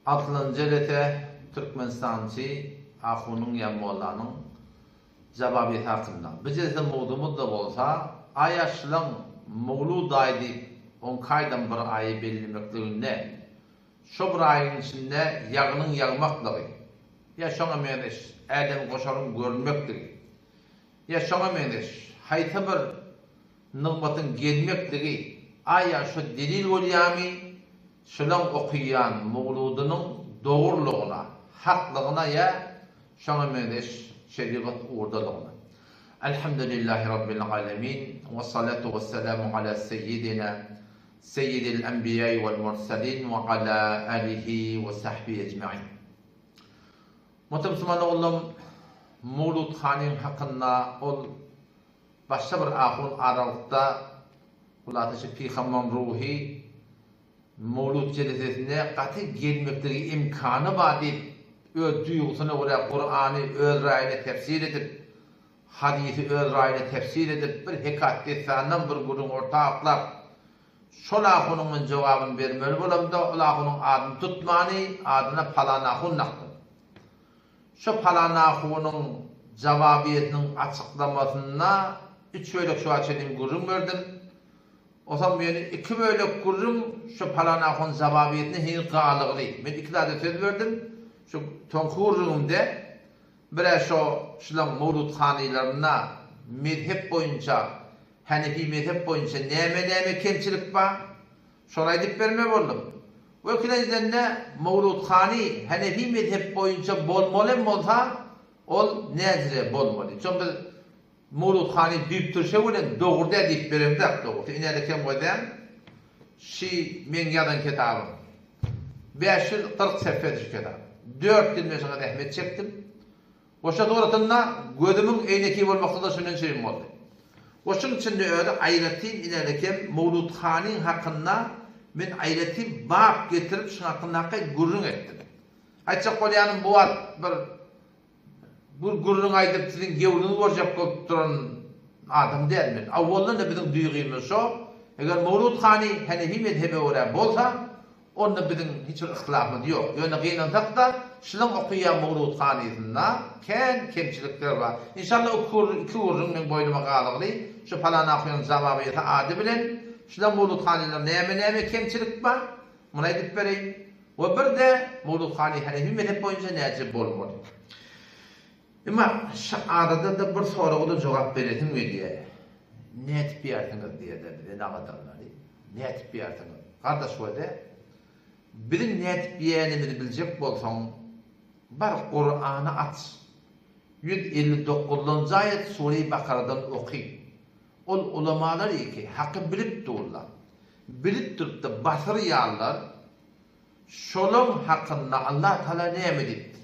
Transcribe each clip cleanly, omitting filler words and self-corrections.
Altynjy jelese Türkmenistançy ahunyň ýa mollanyň jababiýeti hakynda. Bu jelse mowzumyz-da bolsa, aýa şylaň mowlud aýy diýip onki aýdan bir aýy bellemekliginde, şo bir aýyň içinde ýagynyň ýagmaklygy, ýa şoňa meňzeş älemgoşaryň görünmekligi, ýa şoňa meňzeş haýsy bir nygmatyň gelmekligi aýa şo delil bolýamy şulaň okyýan mowludynyň dogrulygyna, haklygyna ýa şoňa meňzeş şerigat ugurdalygyna. Elhamdülillahi Rabbil alemin, wessalatu wesselamu ala seýýidina seýýidil enbiýai wal murselin we ala alihi we sahbihi ejmain. Muhterem musulman ogullarym, Mowlud hanyň hakynda ol Başga bir ahun aralykda Gulateşi pygambaryň ruhy Mowlud jelesesine gaty gelmekligi imkany bar diýip, öz duýgusyna görä Kurany öz raýyna tefsir edip, hadysy öz raýyna tefsir edip, bir hekat-dessandan bir gürrüňi orta aklap, şol ahunyň men jogabyny bermeli bolamda, ol ahunyň adyny tutmany, adyna palan ahun dakdym. Şu palan ahunyň jawabiýetiniň açyklamasynda üç bölek şu wagt çenli gürrüň berdim. Osam ýöne iki bölek gürrüň şu palan ahun jawabiýetine heniz galygly. Men iki zada söz berdim. Şu soňky gürrüňimde bir-ä şo şulaň mowludhanylarynda mezhep boýunça hanefi mezhep boýunça näme-näme kemçilik bar? Şony aýdyp berme boldum. Bu ikilenjiden-de Mowlud hany Hanefi mezhep boýunça bolmaly hem bolsa, ol näzire bolmaly. Çon biz Mowlud hany düýp türşe bilen dogry däl diýip beremzok dogrusy. Inede kem goýsaň, şi meň ýazan kitabym. 540 sefedir şu kitap. Dört ýyl men şoňa zähmet çekdim. Goşa suratynda gözümiň eýneki bolmaklygy-da şundan üçin boldy. Goşuň içinde özi aýratyn inerlekem Mowlud hanyň hakynda men aýratyn bap getirip şuň hakyndaky gürrüň etdim. Aýtjak bolýanym bu wagt bir bir gürrüň aýdyp siziň gewniňizi görjek bolup duran adam däl men. Awwaldan-da biziň duýgymyz şo, eger Mowlud hany Hanefi mezhebe görä bolsa, Onda biziň hiç bir yhtilafymyz ýok. Ýöne gynansak-da, şylaň okaýan mowludhanysynda kän kemçilikler bar. Inşallah iki gürrüň meň boýnuma galygly, şu palan ahunyň jawabyýeti ady bilen şylaň mowludhanylarynda näme-näme kemçilik bar, muny aýdyp bereýin. We bir-de mowludhany hanefi mezhep boýunça näce bolmaly. Emma şu arada-da bir soraga-da jogap beresim gelýär. Nädip ýärsiňiz diýerler bize nagadamlary. Nädip ýärsiňiz? Gardaş wede, biziň nädip ýänimizi biljek bolsaň, bar Kurany aç. 159-njy aýat Sure-i Bakaradan oky. Ol ulamalar iki, haky bilip durlar. Bilip durup-da basyrýarlar. Şolaň hakynda Allah Tagala näme diýipdir?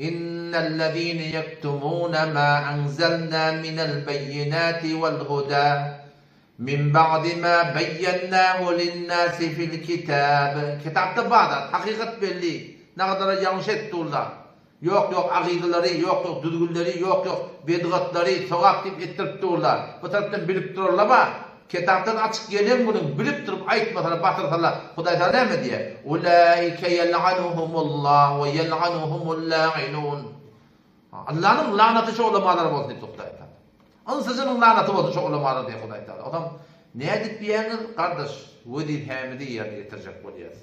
Innellezine ýektumune ma enzelna minel beýinati wel huda min ba'di ma beýennahu linnasi fil kitab. Kitapda bar zat, hakykat belli. Nagadara ýalňyş edip durlar. Ýok ýok agydalary, ýok ýok düzgünleri, ýok ýok bedgatlary sogap diýip etdirip durlar. Bu tarapdan bilip durarlar bar. Kitapdan açyk gelen günüň bilip durup aýtmasalar, batyrsalar, Hudaý Tagala näme diýýär? Ulaike ýel'anuhumullah we ýel'anuhumul la'inun. Allanyň lanaty şo ulamalara bolsun diýip Hudaý Tagala. Ynsyjynyň lanaty bolsun şo ulamalara diýýär Hudaý Tagala. Onsoň nädip diýýäňiz, gardaş, wezipämizi ýerine ýetirjek bolýarys.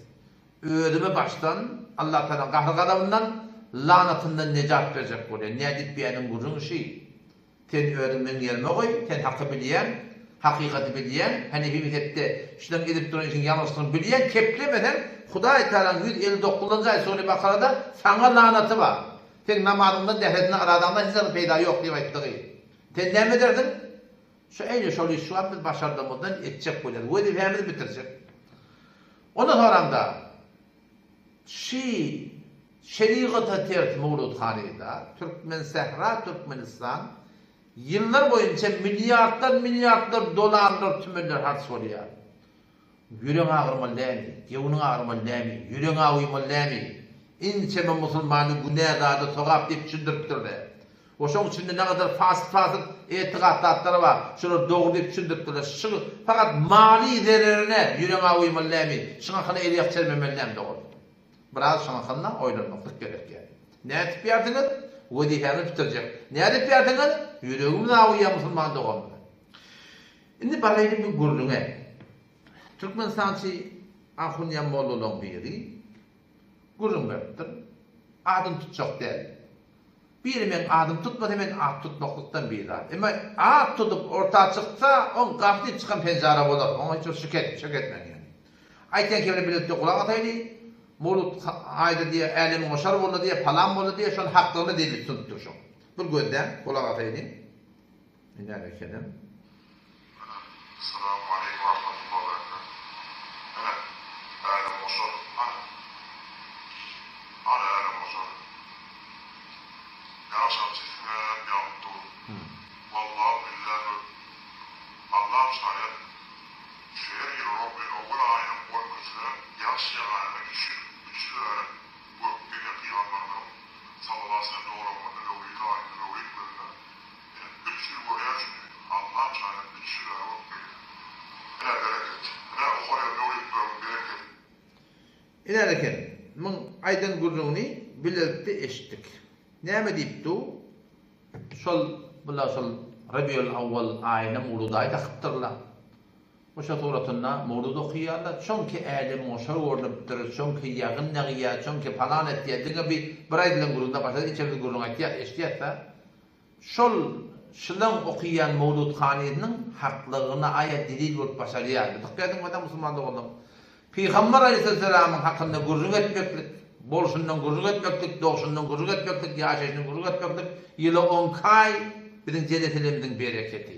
Özüme başdan Allah Tagalaň gahar-gazabyndan, lanatyndan nejat berjek bolýan. Nädip diýýäniň gürrüňi şi. Sen özüň meň ýerime goý, sen haky bilýäň, hakykaty bilýäň, Hanefi mezhepde şulaň edip duran işiň ýalňyşdygyny bilýäň, keplemeseň, Hudaý Tagalaň 159-njy aýat Sure Bakarada saňa lanaty bar. Seň namazyňdan, dähretinden, arazaňdan hiç zada peýda ýok diýip aýtdygy. Sen näme edersiň? Şu eýne şol iş şu wagt biz başardygymyzdan etjek bolýarys. Wezipämizi bitirjek. Ondan soraňda, Şi şerigata ters mowludhanyda Türkmensähra Türkmenistan ýyllar boýunça milliardlar milliardlar dolarlar tümenler harç bolýar. Ýüregiň agyrmaly dämi? Göwnüň agyrmaly dämi? Ýüregiň awuýmaly dämi? Inçeme musulmany günä zady sogap diýip düşündiripdirler. We şoň içinde nägadar fasyk-fasyk etikat zatlar bar, şolar dogry diýip düşündiripdirler. Şy fakat maly zererine ýüregiň awuýmaly dämi? Şyň hakyna el ýak çelmemeli dämi dogry? Biraz şoň hakynda oýlanmaklyk gerek ýa. Nädip ýärsiňiz? Wezipämizi bitirjek. Nädip ýärsiňiz? Ýüregimiz awuýar musulman doganlar. Indi baraýly bir gürrüňe. Türkmenistançy ahun ýa mollalaň biri gürrüň beripdir. Adyny tutjak däl. Biri meň adymy tutmasa men at tutmaklykdan bizar. Emma at tutup orta çyksa oň gapysyny çykan penjara bolar. Oňa hiç bir şüket, şek etmäň ýani. Aýtýan kemine bilelikde gulak asaýly. Mowlud aýda diýýär, älemiň oşar boldy diýýär, palan boldy diýýär, şony haklygyna delil tutunypdyr şoň. Bir gözläň, gulak asaýly. Näme ekenem. Essalamu aleýkum we rahmetullah we berekatuh. Ene, älemgoşar, hany? Hany älemgoşar? Ýaşap sesiňem ýagyp dur. Wallah billah we Allam şaýat, şu her ýyl Robbil owwel aýynyň on ikisine ýagyş ýaganyna üç ýyl, üç ýyl bäri görüp gelýän pygamberimiziň sallallahu aleyhi ve sellem doglan gününe Mewlid aýynda Mewlid gününde Ine, üç ýyl görýän şuny, Allam şaýat, üç ýyl bäri görüp gelýän. Ine, bereket. Ine, okalýan möwlitleriň bereketi. Ine eken, muň aýdan gürrüňini bilelikde eşitdik. Näme diýipdi u? Şol, bular şol Rebiul-awwal aýyna mowlud aýy dakypdyrlar. Goşa suratynda mowlud okaýarlar. Çonki älemgoşar görnüpdir, çonki ýagyn ýagýar, çonki palan etýär. Diňe bi bir aýdylan gürrüňden başga niçemiz gürrüň aýtýas, eşidýäs-dä. Şol şylaň okaýan mowludhanysynyň haklygyna aýat delil bolup başarýar. Dykgat ediň watan musulman doganlarym. Pygamber aleýhissalamyň hakynda gürrüň etmeklik, bolşundan gürrüň etmeklik, dogşundan gürrüň etmeklik, ýaşaýşyndan gürrüň etmeklik ýyla onki aý biziň jeleselerimiziň bereketi.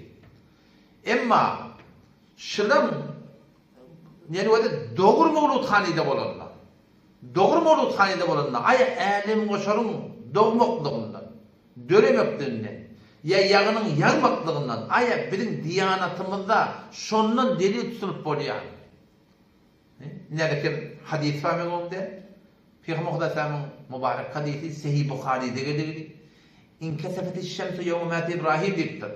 Emma şylaň neniwede dogry mowludhanyda bolanda, dogry mowludhanyda bolanda aý älemgoşaryň dogmaklygyndan, döremekliginden, ýa ýagynyň ýagmaklygyndan, aýa biziň diýanatymyzda şondan delil tutulyp bolýar. Nädekem hadys bar meň öňümde. Pygamber Hudaýsamyň mübarek hadysy Sahih Buharyda geldigini, Inkesefetiş şemsu ýewme mate Ibrahim diýipdir.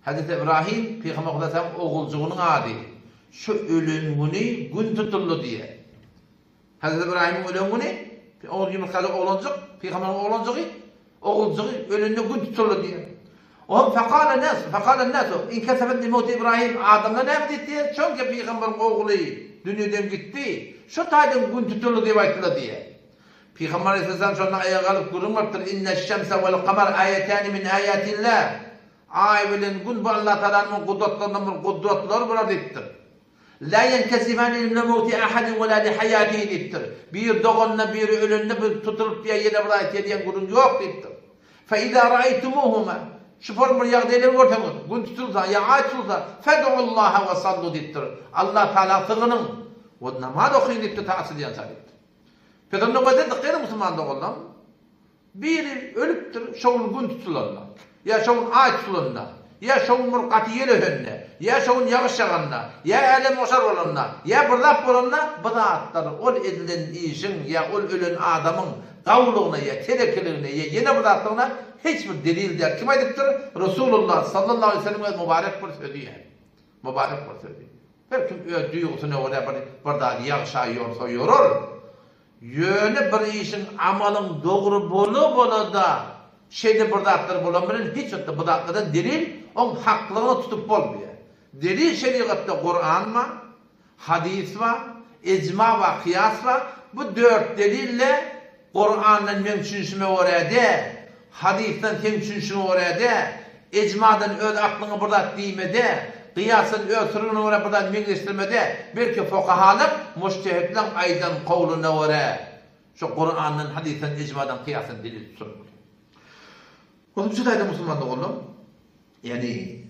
Hezreti Ibrahim pygamber Hudaýsamyň oguljygynyň ady. Şu ölen güni gün tutuldy diýýär. Hezreti Ybraýymyň ölen güni, ogul ýumurtgaly oglanjyk, pygamberiň oglanjygy, oguljygy ölende gün tutuldy diýýär. Ohm fekale nas, fekale nasu, inkesefet li mewti Ibrahim, adamlar näme diýdi diýýär, çonki pygamberiň ogly dünýeden gitdi, şo taýdan gün tutuldy diýip aýtdylar diýýär. Pygamber aleyhisselam şonda aýaga galyp gürrüň beripdir, Inneş-şemse wel-kamar aýetani min aýatillah. Aý bilen gün bu Allah Tagalanyň gudratlaryndan bir gudratlar bular diýipdir. La ýenkesifani li mewti ahadin we la li haýatihi diýipdir. Biri doganda, biri ölende bir tutulyp ýa ýene bir aýtýar diýen gürrüň ýok diýipdir. Fe iza raýtumuhuma Şu form bir ýagdaýlary görseňiz, gün tutulsa ýa aý tutulsa, fed'ullaha we sallu diýipdir. Allah Tagala sygynyň we namaz okyň diýipdir ta açylýança diýipdir. Pes onda göze dykgat ediň musulman doganlarym. Biri ölüpdir, şo gün gün tutulanda, ýa şo gün aý tutulanda, ýa şo gün bir gaty ýel ösende, ýa şo gün ýagyş ýaganda, ýa älemgoşar bolanda, ýa bir zat bolanda, bu zatlar ol edilen işiň ýa ol ölen adamyň gawulygyna ýa telekiligine ýa ýene bir zatlygyna hiç bir delil däl. Kim aýdypdyr? Resulullah sallallahu aleýhi we sellemiň öz mubarek bir sözi ýaly. Mubarek bir sözi. Her kim öz duýgusyna görä bir bir zady ýagşa ýorsa ýorar. Ýöne bir işiň amalyň dogry bola-bolada şeýle bir zatlar bolan bilen hiç wagtda bu zatlardan delil oň haklygyna tutup bolmaýar. Delil şerigatda Kuran bar, hadys bar, ijma bar, kyýas bar. Bu dört delille Kurandan meň düşünişime görä dä, hadysdan seň düşünişiňe görä dä, ijmadan öz aklyňa bir zat diýme dä, gyýasdan öz sürgüňe görä bir zat meňzeşdirme dä, belki fukahalyk mujtehitleň aýdan kowluna görä şu Kurandan, hadysdan, ijmadan, kyýasdan delil tutulmaly. Goşmaça taýda musulman doganlar, ýagny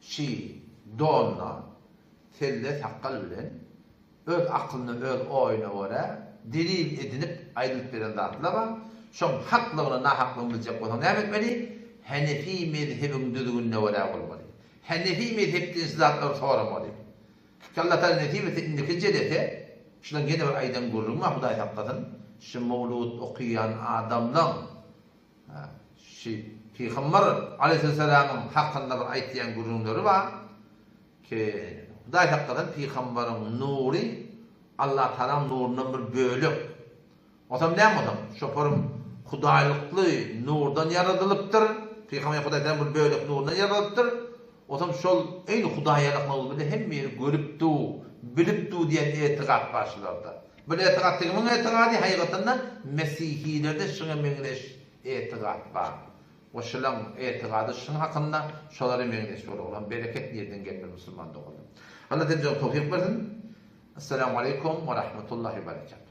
şi donna, selle, sakgal bilen Öz akylyna, öz oýuna görä delil edinip aýdylyp beren zatlar bar. Şoň haklygyny, nahaklygyny biljek bolsaň näme etmeli? Henefi mezhebiň düzgünine görä bolmaly. Henefi mezhepden şu zatlary soramaly. Ki Allah Tagala nesip etse indiki jelese şudan ýene bir aýdan gürrüňim bar Hudaý saklasyn şu mowlud okaýan adamlaň şu Pygamber aleýhissalamyň hakynda bir aýtýan gürrüňleri bar. Ki, Hudaý saklasyn, pygamberiň nury. Allatagalaň nurundan bir bölek. Otam näme otam? Şoparym hudaýlykly nurdan ýaradylypdyr. Pygamber Hudaýdan bir bölek nurundan ýaradylypdyr. Otam şol eýni hudaýalyk nur bile hemme ýeri görüp du, bilip du diýen etigat bar şularda. Bu etigat kimiň etigady? Hakykatanda mesihilerde şuňa meňzeş etigat bar. We şulaň etigady şuň hakynda şolara meňzeş bolar. Bereket nirden gelmeli musulman doganlar. Allah hemmämize towfyk bersin. Esselamu aleýkum we rahmetullahi we berekatuh.